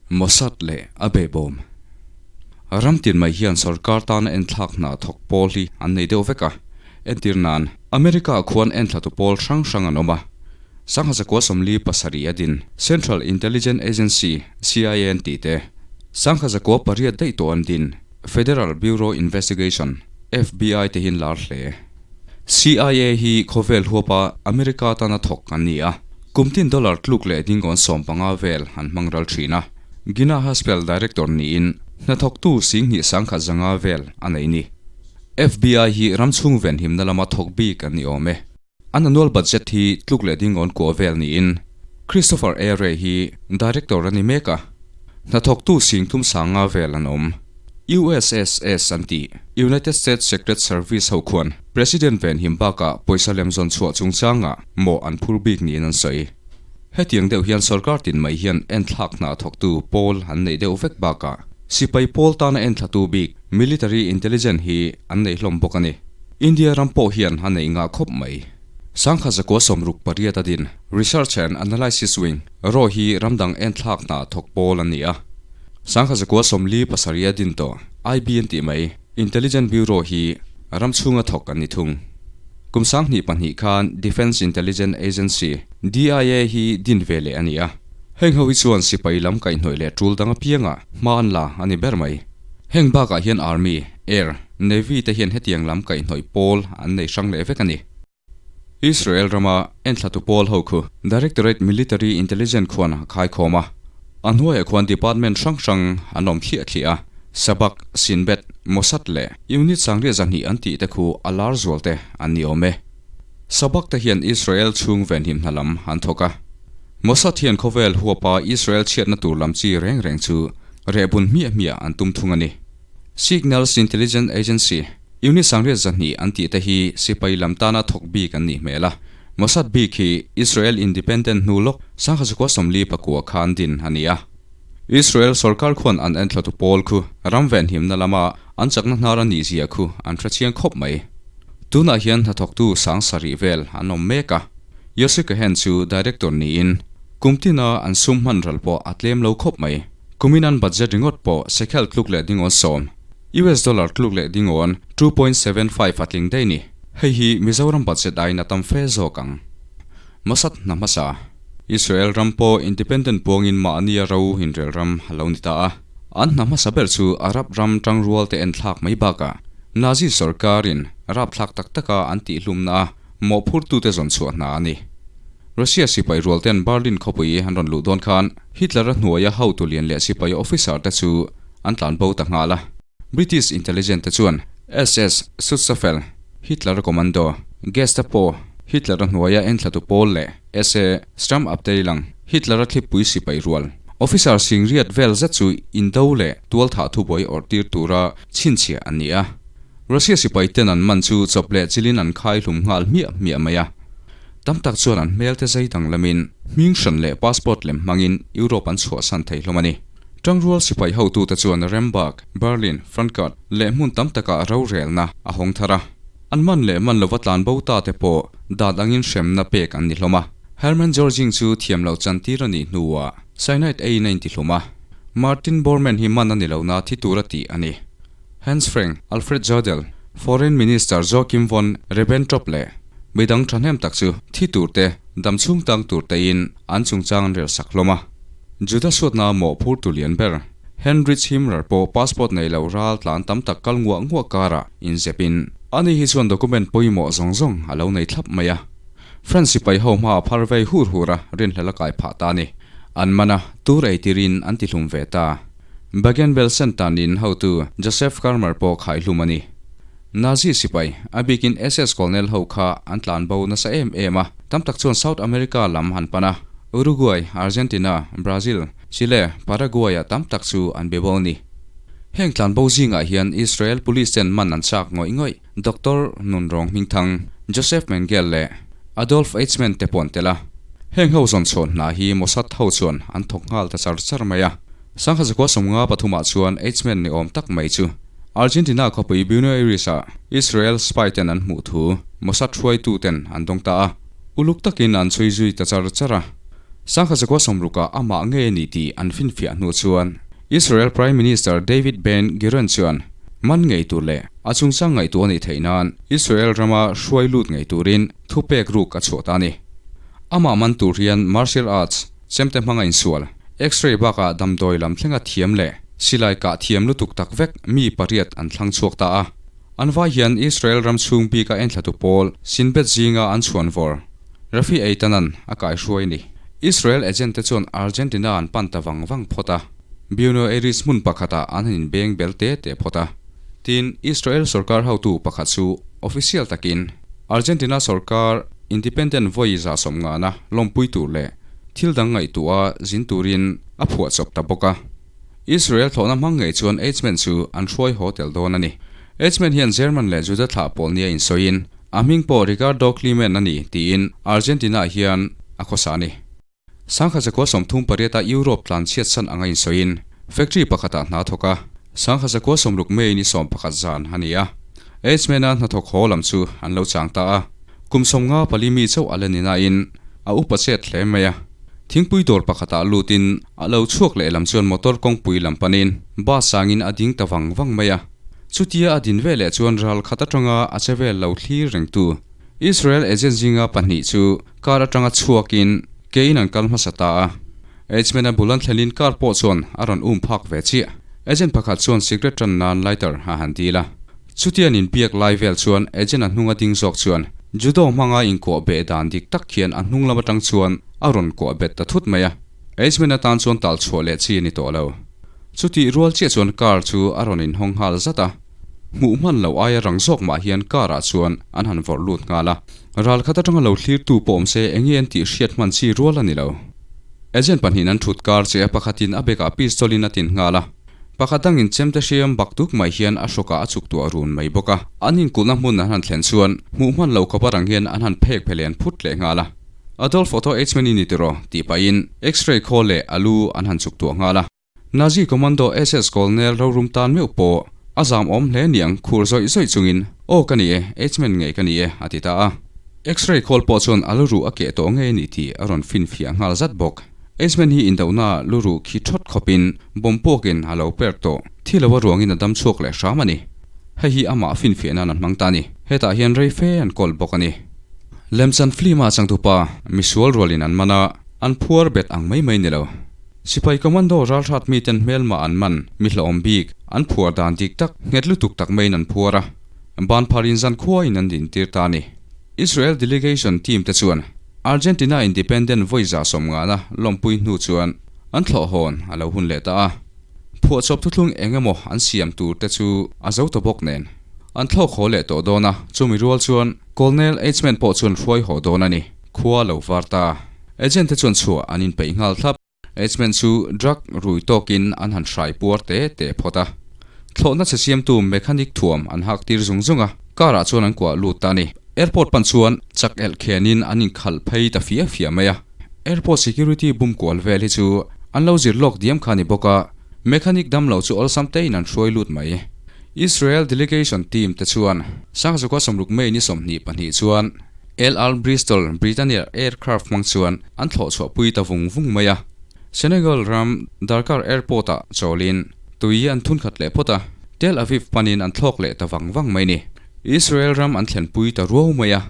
Mossad leh a behbawm. Ram tin mai hian sorkar tana enthlak hna thawk pawl hi an nei deuh vek a. Entir nan, America khuan enthlatu pawl hrang hrang an awm a. Sangha zakua 47 a din Central Intelligence Agency, CIA, an tih te, sangha zakua pariat daih tawh an din Federal Bureau Investigation, FBI, te hian lar hle. CIA hi khawvel huapa America tana thawk an ni a, kum tin dollar tluk leh dingawn 15 vel an hmang ral thin a. Gina Haspel director niin hnathawktu 21,500 vel a nei ni. FBI hi ram chhung venhimna lama thawk bik an ni awm e. An annual budget hi tluk leh dingawn kua vel niin Christopher A. Wray hi director a ni mek a, hnathawktu 35,000 vel an awm. USSS an tih, United States Secret Service ho khuan President venhim bakah pawisa lem zawn chhuah chungchangah mawh an phur bik niin an sawi. Hetiang deuh hian sorkar tin mai hian enthlak hna thawktu pawl an neih deuh vek bakah sipai pawl tana enthlatu bik Military Intelligence hi an nei hlawm bawk a ni. India ram pawh hian a neih ngah khawp mai. Sangha zakua 68 a din Research and Analysis Wing, raw hi ramdang enthlak hna thawk pawl an ni a. Sangha zakua 47 a din tawh IB an tih mai Intelligence Bureau hi ram chhunga thawk an ni thung. Kum 2002 khan Defence Intelligence Agency, DIA, hi din ve leh a ni a. Heng ho hi chuan sipai lam kaihhnawih leh tul dang apianga hma an la a ni ber mai. Heng bakah hian Army, Air, Navy te hian hetiang lam kaihhnawih pawl an nei hrang leh vek a ni. Israel rama enthlatu pawl ho khu Directorate Military Intelligence khuan a khaikhawm a. A hnuaiah khuan department hrang hrang an awm thliah thliah a, Sabak, Shin Bet, Mossad leh Unit 102 an tih te khu a lar zual te an ni awm e. Sabak te hian Israel chhung venhim hna lam an thawk a. Mossad hian khawvel huapa Israel chhiatna tur lam chi reng reng chu rehbun hmiah hmiah an tum thung a ni. Signals Intelligence Agency, Unit 102 an tih te hi sipai lam tana thawk bik an nih hmel a. Mossad bik hi Israel independent hnu lawk 1949 khan din a ni a. Israel sorkar khuan an enthlatu pawl khu ram venhimna lama an chakna hnar a nih zia khu an hre chiang khawp mai. Tunah hian hnathawktu 7000 vel an awm mek a. Yossi Cohen chu director niin kum tina an sum hman ral pawh a tlem lo khawp mai. Kumin an budget ringawt pawh shekel tluk leh dingawn 10, US dollar tluk leh dingawn 2.75 a tling daih ni. Hei hi Mizoram budget aiin a tam fe zawk ang. Mossad hna hmasa. Israel ram pawh independent puangin mahnia ro inrel ram a lo ni ta a. An hna hmasa ber chu Arab ram tangrual te enthlak mai bakah Nazi sorkarin rapthlak tak taka an tihhlumna a mawhphurtute zawn chhuah hna a ni. Russia sipai rual ten Berlin khawpui an rawn luh dawn khan Hitler-a hnuaia hotu lian leh sipai officer te chu an tlan bo ta nghal a. British intelligence te chuan SS Schutzstaffel, Hitler-a commando, Gestapo, Hitler-a hnuaia enthlatu pawl leh SA Sturmabteilung, Hitler-a thlipui sipai rual, officer 80,000 vel zet chu indo leh tualthah thubuai awrh tir tura chhinchhiah an ni a. Russia sipai ten an man chu chawp leh chilin an khai hlum nghal hmiah hmiah mai a. Tam tak chuan an hmel te zai dang lamin hming hran leh passport lem hmangin Europe an chhuahsan thei hlawm a ni. Tangrual sipai hotute chuan Remberg, Berlin, Frankfurt leh hmun tam takah rorelna a hawng thar a. An man leh man lova tlan bo ta te pawh dat angin hremna pek an ni hlawm a. Hermann Göring chu thiam loh chantir a nih hnuah cyanide eiin a intihlum a. Martin Bormann hi man a ni lohna thi tura tih a ni. Hans Frank, Alfred Jodl, Foreign Minister Joachim von Ribbentrop leh midang thahnem tak chu thi tur te, dam chhung tang tur tein an chungchang an rel sak hlawm a. Juda suatna mawhphur tu lian ber Heinrich Himmler pawh passport nei lo ral tlan tam tak kal nguah nguah karah inzepin ani hi chuan document pawimawh zawng zawng a lo nei thlap mai a. France sipai ho hmaah phar vei hur hur a rinhlel a kai phah ta a ni. An man a, tur ei tirin an tihlum ve ta. Bergen-Belsen tanin hotu Josef Karmer pawh khaihlum a ni. Nazi sipai, a bikin SS colonel ho kha an tlan bo nasa em em a, tam tak chuan South America lam an pan a, Uruguay, Argentina, Brazil, Chile, Paraguay ah tam tak chu an be bo a ni. Heng tlan bo zingah hian Israel police ten man an chak ngawih ngawih, Doctor Nunrawng Hmingthang, Joseph Mengele leh Adolf Eichmann te pawh an tel a. Heng ho zawn chhuah hna hi Mossad ho chuan an thawk nghal ta char char mai a. 1953 ah chuan Eichmann ni awm tak mai chu Argentina khawpui Buenos Aires ah Israel spy ten an hmuh thu Mossad hruaitu ten an dawng ta a. Uluk takin an chhui zui ta char char a. Sangkhat 1960-ah amah ngei a ni tih an finfiah hnu chuan Israel Prime Minister David Ben Gurion chuan man ngei tur leh a chungchang ngaihtuah a nih theih nan Israel rama hruai lut ngei turin thupek ruk a chhuah ta a ni. Amah man tur hian martial arts, chemte hmanga insual, X-ray bakah damdawi lam thlenga thiam leh silai kah thiam lutuk tak vek mi pariat an thlang chhuak ta a. An vai hian Israel ram chhung bika enthlatu pawl Shin Bet zinga an chhuan vawr Rafi Eitanan a kaihruai a ni. Israel agent te chuan Argentina an pan ta vang vang phawt a, Buenos Aires hmun pakhatah an han inbeng bel te te phawt a. Tin, Israel sorkar hotu pakhat chu official takin Argentina sorkar independent vawi 150na lawmpui tur leh thil dang ngaihtuah zin turin a phuahchawp ta bawk a. Israel thlawhna hmang ngei chuan Eichmann chu an hruai haw tel dawn a ni. Eichmann hian German leh Juda thlah pawl nia insawiin a hming pawh Ricardo Climent a ni tiin Argentina-ah hian a khawsa a ni. 1938-a Europe tlanchhiat san anga insawiin factory pakhatah hna thawk a, 1960 May ni 11 zan a ni a. Eichmann-a hnathawk haw lam chu an lo chang ta a, kum 54 mi chauh a la ni nain a upa chet hle mai a. Thingpui dawr pakhatah lutin a lo chhuak leh lam chuan motor kawngpui lam panin bus sangin a ding ta vang vang mai a. Chutia a din veleh chuan ral khat atanga a che vel lo thlir rengtu Israel agent zinga pahnih chu car atanga chhuakin kein an kal hmasa ta a. Eichmann-a bul an thlenin car pawh chuan a rawn um phak ve chiah. Agent pakhat chuan cigarette tan nan lighter a han dil a. Chutia an inbiak lai vel chuan agent a hnunga ding zawk chuan judo hmanga inkuah beh dan dik tak hian a hnung lam atang chuan a rawn kuah bet ta thut mai a. Eichmann atan chuan tal chhuah leh chi a ni tawh lo. Chutih rual chiah chuan car chu a rawn inhawng nghal zat a. Hmuh hman loh aia rang zawk mah hian car ah chuan an han vawrh lut nghal a. Ral khat atanga lo thlirtu pawh awm se enge an tih hriat hman chi rual a ni lo. Agent pahnihin an thut kar che a pakhatin a bag ah pistol in a tin nghal a. Pakhat dangin chemte hriam bak duk mai hian a hrawkah a chuk tuah run mai bawk a. An inkulhna hmun an han thlen chuan hmuh hman loh khawp a rang hian an han phek phe len phut leh nghal a. Adolf Otto Eichmann i ni tiraw tih pahin X-ray khawl leh a lu an han chuk tuah nghal a. Nazi Commando SS Colonel rorum tan meuh pawh a zam awm hle niang khur zawih zawih chungin, Aw ka ni e, Eichmann ngei ka ni e, a ti ta a. X-ray khawl pawh chuan a lu ruh a keh tawh ngei a ni tih a rawn finfiah nghal zat bawk. Eichmann hi indohna lu ruh khi thawt khawpin bomb puakin a lo per tawh. Thi lo a ruangin a dam chhuak leh hram a ni. Hei hi amah finfiah nan an hmang ta a ni. Hetah hian rei fe an kawl bawk a ni. Lemchan film-a changtupa misual rualin an man a, an phuar bet ang mai mai ni lo. Sipai commando ralhrat miten hmelmah an man, mi hlauhawm bik, an phuar dan dik tak, nghet lutuk tak maiin an phuar a. Ban phar in zan khuain an dintir ta a ni. Israel delegation team te chuan Argentina independent vawi 150na lawmpui hnu chuan an thlawh hawn a lo hun leh ta a. Phuahchawp thuthlung eng emaw an siam tur te chu a zo ta bawk nen. An thlawk haw leh tawh dawn a, chumi rual chuan Colonel Eichmann pawh chuan hruai haw dawn a ni. Khua lo var ta. Agent te chuan chhuah an inpeih nghal thlap. Eichmann chu drug rui tawkin an han hrai puar te te phawt a. Thlawhna chhe siamtu mechanic thuam an hak tir zung zung a, car ah chuan an kuah lut ta a ni. Airport pan chuan chak elh khenin an inkhalh phei ta fia fia mai a. Airport security bum kual vel hi chu an lo zir lawk diam kha a ni bawk a, mechanic damlo chu awlsam tein an hruai lut mai. Israel delegation team te chuan Sangzukua 60 May ni 22 chuan El Al Bristol Britannia aircraft hmang chuan an thlawh chhuahpui ta vung vung mai a. Senegal ram Dakar airport-ah chawlin tui an thun khat leh phawt a, Tel Aviv panin an thlawk leh ta vang vang mai ni. Israel ram an thlenpui ta ruau mai a.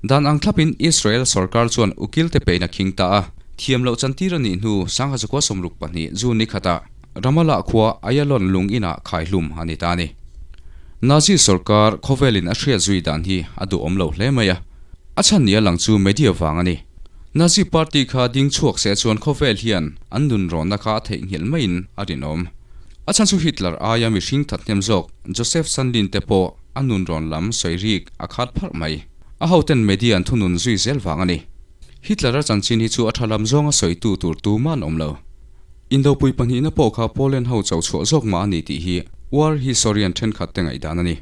Dan ang thlapin Israel sorkar chuan ukil te pein a khing ta a, thiam loh chantir a nih hnu 1962 June ni khatah Ramallah khua Ayalon lung inah khaihlum a ni ta a ni. Nazi sorkar khawvelin a hriat zui dan hi a duhawm lo hle mai a, a chhan nia lang chu media vang a ni. Nazi party kha ding chhuak se chuan khawvel hian an nunrawnna kha a theihnghilh maiin a rinawm. A chhan chu Hitler aia mihring thathnem zawk Joseph Stalin te pawh a nunrawn lam sawi rik a khat pharh mai. A hoten media an thunun zui zel vang a ni. Hitler-a chanchin hi chu a tha lam zawnga sawitu tur tumah an awm lo. Indopui pahnihna pawh kha Poland ho cho chhuah zawk mah a ni tih hi war historian thenkhat te ngaihdan a ni.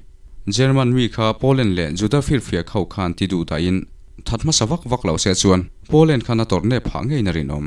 German mi kha Poland leh Juda firfiak ho khan ti duh dahin that hmasa vak vak lo se chuan Poland khan a tawrh nep phah ngeiin a rinawm.